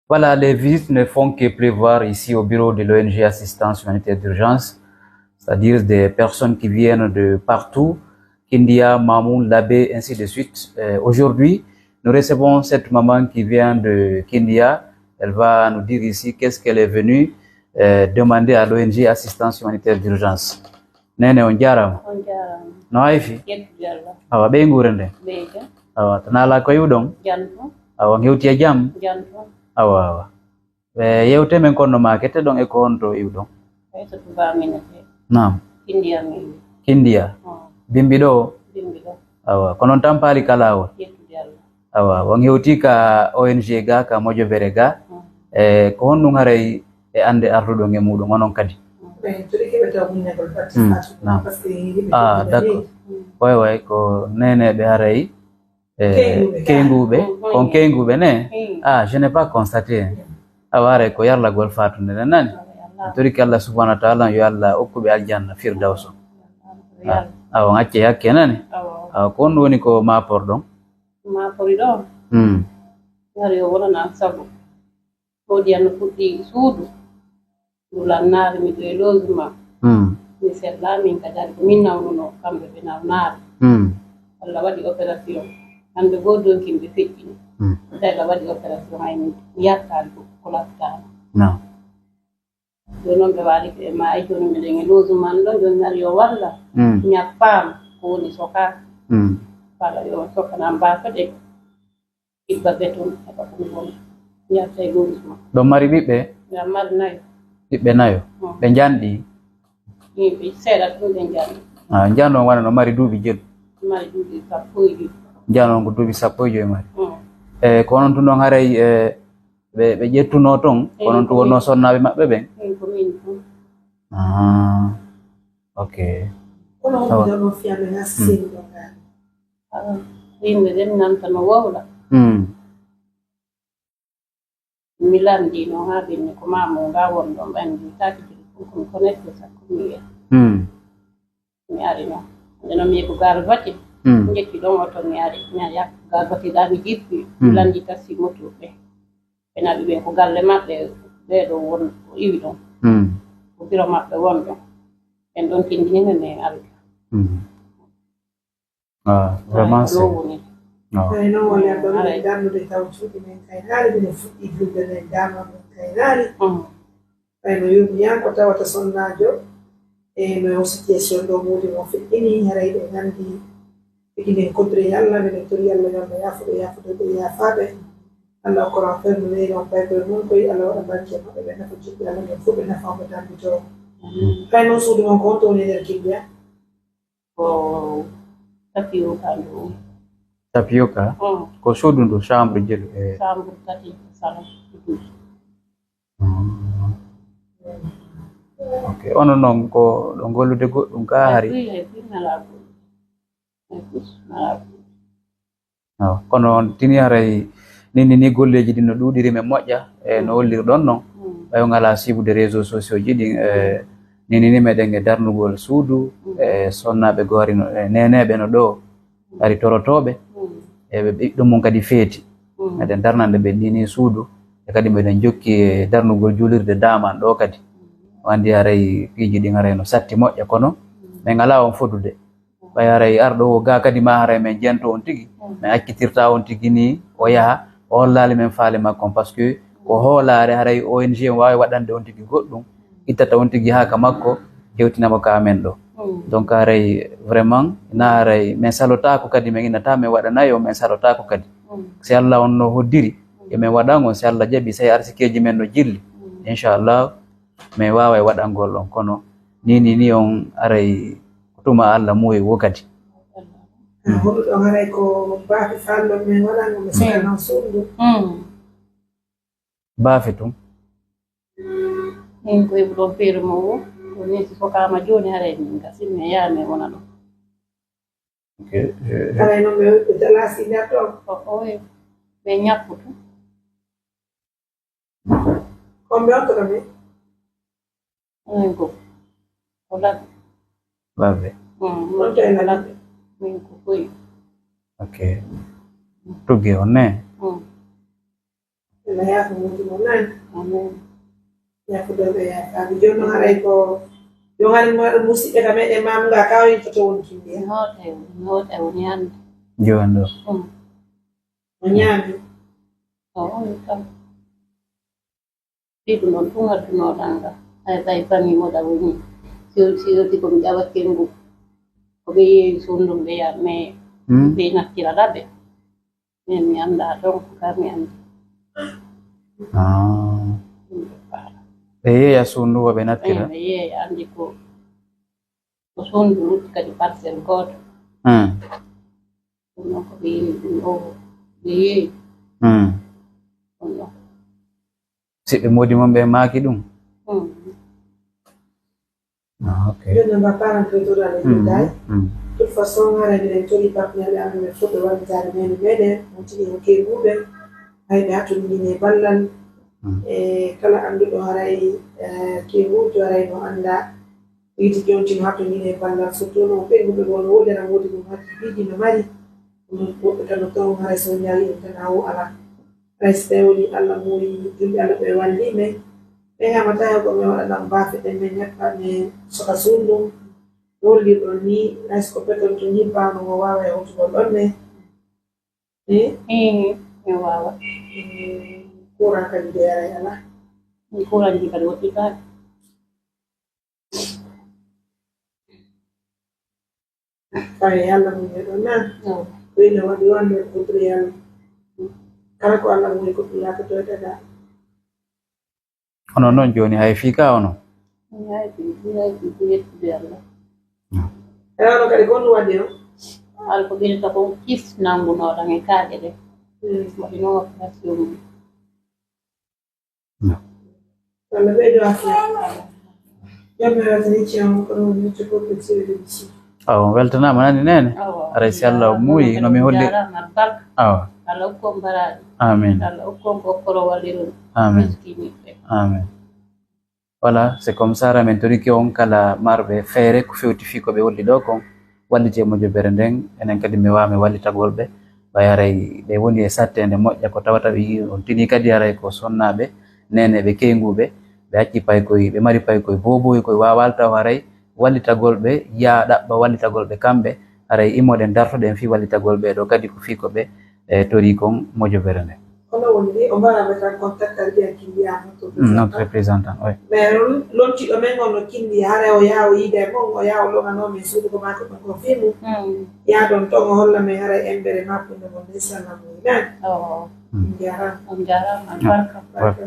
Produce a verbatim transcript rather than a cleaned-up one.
Voilà, les visites ne font que pleuvoir ici au bureau de l'O N G Assistance Humanitaire d'Urgence, c'est-à-dire des personnes qui viennent de partout, Kindia, Mamoun, Labé, ainsi de suite. Euh, aujourd'hui, nous recevons cette maman qui vient de Kindia. Elle va nous dire ici qu'est-ce qu'elle est venue euh, demander à l'O N G Assistance Humanitaire d'Urgence. Nene, on jaaraama. On jaaraama. No hayfi? Yettude Allah. Awa, ɓe nguure nde? Ɓe jam. Awa, to naala ko iwɗon? Jam toon. Awa, on hewti e jam? Jam toon. Awa, awa. E yewte men konno ma kette ɗon e ko honto iwɗon? Aysatu Ba minete. Naam. Kindiya min. Kindiya? Mm. Bimbi ɗo? Bimbi ɗo. Awa, ko noon tampaali ka laawol? Yettude Allah. Awa, on hewti ka O N G ga, ka mojobere ga. Mm. E ko honɗum haray e annde arduɗon e muɗum, onon kadi? Mm. Mm, naam. Ah, d'accord. Mm. Way, way, ko neneɓe haray, e, keynguɓe. Keynguɓe. Mm, mm. Kon keynguɓe ne? Mm. Ah, je n'ai pas constaté. Mm. Awa, haray ko yarlagol fatunde nden nani? Awa, yarlagol. En toriki Allah subhanahu wa ta'ala, yo Allah okku ɓe aljanna Firdawso. Awa, yarlagol. Ah, awa, on acce hakke nani? Awa. Awa, ko honɗum woni ko maporɗon? Mapori ɗo? Mm. Ngari o wonana sabu. Hoodi an no fuɗɗi suudu. Ndu lannaari mi ɗo e logement. Mm. Mi sellaa, min ka dari ko min nawnunoo, kamɓe ɓe nawnaali. Mm. Allah waɗi opération. Hannde goo donkin ɓe feƴƴini. Mm. Tawi Allah waɗi opération, hay mi yartaali ko, ko lattaama. Non. Jooni noon ɓe waali ko e maayi, jooni miɗen e logement ɗon, jooni mi ari yo walla. Mm. Ñappaama, ko woni sokaa. Mm. Walla yo sokkanam mbaafa ɗe. Ibba beton, eba ko mi woni. Yarta e logement. Ɗon mari ɓiɓɓe? Miɗo mari nayo. Ɓiɓɓe nayo. Mm. Ɓe njanɗi? Yimɓe seeɗa tun ɓe njanɗi. Ah, njano on wona no mari duuɓi jelu? Mari duuɓi sappo e joy. Njano on ko duuɓi sappo e joy mari. Mm. E ko onon tun ɗon haray, e, ɓe, ɓe ƴettuno ton, ko onon tun wonno sonnaaɓe maɓɓe ɓen? Min ko min tun. Ah, ok. Kono on ɗon fiyande nasi seni ɗon gaani. Ah, yimɓe ɓen nanta no wowla. Mm. Mi lanndii noon haa ɓenni ko maamu ngaa won ɗoon, ɓay mi juutaaki juuɗe fof, ko mi connecté sakko mi wiya. Hmm. Mi ari noon. Nde noon mi yehi ko Gaal Bati, hmm, mi ƴetti ɗoon oto mi ari, mi ari haa ko Gaal Bati ɗaa mi jippi, mi, hmm, lanndii taxi moto ɓe. Ɓe naɓi ɓen ko galle maɓɓe, ɓee ɗoo won ko iwi ɗoon. Hmm. Ko biro maɓɓe won ɗoon. Ɓen ɗoon tinndini mi, mi ari. Hmm. Ah, vraiment, c'est, no woni. Ah. Tawi noon woni aɗa ɗaɓɓi darnude taw cuuɗi men kaynaari, minen fuɗɗii julde men, dama men kaynaari. Mm. Tawi no yurmi yan ko tawata sonnaajo, e no situation ɗo muudi mo feƴƴini, haray ɓe nganndi tigi men kodre Yalla, minen tori Yalla, Yalla yaafo ɓe, yaafoto ɓe, yaafaaɓe. Allah ko ran fen no neeri on pay koye mum koye, Allah waɗa barke e maɓɓe, ɓe nafa jiɓɓe Allah ɓen fof, ɓe nafa mo darnde joro. Mm. Tawi noon suudu mon ko honto woni e nder Kindiya? Ko tapioca ndu. Tapioca? Mm. Ko suudu ndu, chambre jelu, e. Chambre tati, salon, douche. Mm. Ok. Onon noon ko ɗo gollude goɗɗum ka hari? Hay buy, hay buy ngalaa goɗɗum. Hay buy ngalaa goɗɗum. Awa, kono on tini haray nini ni golleeji ɗin no ɗuuɗiri men moƴƴa, e no, mm, hollirɗon non. Mm. Ɓay on alaa siibude réseaux sociaux ji ɗin, e, mm, nini ni meɗen e darnugol suudu, mm, e sonnaaɓe goo hari no, e neneeɓe no ɗoo, mm, hari torotooɓe, mm, e ɓe ɓiɗɗo mum kadi feeti. Mm. Meɗen darnande ɓe nini suudu, e kadi meɗen jokki e darnugol juulirde daaman ɗoo kadi. Mm. O anndi haray piiji ɗin haray no satti moƴƴa, kono, mm, men alaa on fodude. Ɓay haray arɗo o gaa kadi ma haray men jento on tigi, mm, men accitirta on tigi ni o yaha, o hollaali men faale makko on, parce que ko hoolaare haray O N G on waawi waɗande on tigi goɗɗum, ittata on tigi haa ka makko, jewtina mo ka amen ɗo. Mm. Donc haray vraiment, ina haray men salotaako kadi, men inata men waɗanay on, men salotaako kadi. Mm. Si Allah on no hoddiri, mm, yo men waɗan on, si Allah jaɓi, si arsikeeji men no jilli, mm, inchallah, men waaway waɗangol on, kono ni, ni, ni on aray ko tuma Allah muuyi wo kadi. Ah, hoɗuɗo haray ko baafe faalɗo men waɗan, o mi sukana o suuɗu. Mm. Baafe tun. Min ko heɓu ɗon feere mo wo, ko ni si fokaama jooni haray min gasi, mi yaha mi wona ɗon. Ok, eh, eh. Haray noon ɓe, ɓe dalasi nder ɗon? O, o, e, ɓe ñapputu. Ko on ɓe on toka ɓe? Min ko, ko laɓi. Laɓi. Mm, on to e laɓi. Min ko koy. Ok. Tuggi on ne? Mm. Ina yaafa muudi mo nani. Amin. Yaafude ɓe yaafaade. Jooni noon haray ko, jooni haray mo waɗa musiɓɓe ka meɗen maamu nga ka o yiltoto won kindi en. Hoota e woni, hoota e woni hannde. Jooni ɗo. Mm. O ñaami. O woni kam. Fii ɗum ɗon tun addunoɗaa nga. Hay ɓay fami moɗa woni. Si, si, si ko mi ƴawa kenngu. Ko ɓe yeeyi sundum ɓe ya, mais ɓe nattira laɓe. Min mi anndaa ton, ka mi anndi. Ah. Ɗum ɓe faala. Ɓe yeeya suundu wo ɓe nattira? Ɓe yeeya, anndi ko, ko suundu lutti kadi parcelle gooto. Hmm. Ɗum noon ko ɓe yeeyi ɗum ɗo, ɓe yeeyi. Hmm. Ɗum ɗo. Si ɓe moodi mon ɓe maaki ɗum? Hmm. Ah, ok. Jooni no mba parent prétoral e yimdaay. Toute façon, hara miɗen tori partenaire ɓe annduɓe fof ɓe wallitaade meɗen meɗen, on tigi ko keeguɓe, hay ɓe hattondini e ballal. E kala annduɗo haray, eh, keegujo haray no annda, tigi tigi on tigi hattondini e ballal, surtout no ɓeynguɓe goo no woodi, ana woodi ɗum hatti piiji no mari, ɗum woɓɓe tan no taw haray so ñaawi ɗum tan hawu alaa. Hay so tawii woni Allah muuyi, julɓe Allah ɓe wallii men, ɓe heɓataa ko men waɗa ɗam baafe ɗen, men ñakka, men soka suundu. Holli ɗon ni, hay so ko petrol to ñibbaa no ngo waawa e hotugol ɗon ne. Eh? Eh, mi waawa. Eh, courant kadi de aray alaa. Courant ji kadi woɗɗitaaki. Faye Yalla mum e ɗon na. Ɗum ina waɗi wonde ko ɓuri Yalla. Kala ko Allah mum e ko ɓuri laatotoyta ga. Ono noon jooni hay fii ka ono? Hay fii, hay fii, ko yettude Allah. E ono kadi ko ɗum waɗi on? Alko ɓirta kon kis nanngunooɗan e kaaƴe ɗe. Waɗi noon opération mum. Awa, on weltanaama nani, neene? Haray si Allah muuyi, no mi holli. Awa. Amin. Amin. Voilà, c'est comme ça, hara min torike on kala marɓe feere ko fewti fii ko ɓe holli ɗo kon. Wallitee mojobere nden, enen kadi mi waawa mi wallitagol ɓe. Ɓay haray ɓe woni e satteende moƴƴa ko tawata ɓe yii on tini kadi haray ko sonnaaɓe, neeneeɓe keynguuɓe, ɓe acci paykoy, ɓe mari paykoy booboy koy waawal taw haray wallitagol ɓe, yaa ɗaɓɓa wallitagol ɓe kamɓe, haray immoɗen dartoɗen fii wallitagol ɓe ɗo kadi ko fii ko ɓe, e, tori kon mojobere nden. Kono woni ni, o mbaɗa ɓe tan contact ar ɓiyan kindiya notre représentant. Notre représentant, oui. Mais non, lontiɗo men on no kindi, hara o yaha o yiida e mon, o yaha o loganoo men suudu ko maako ɗon ko fii mum. Yaa ɗon ton o holla men hara embere makko nde mon nde salamu inan. On njaaraama. On njaaraama, barka. Barka.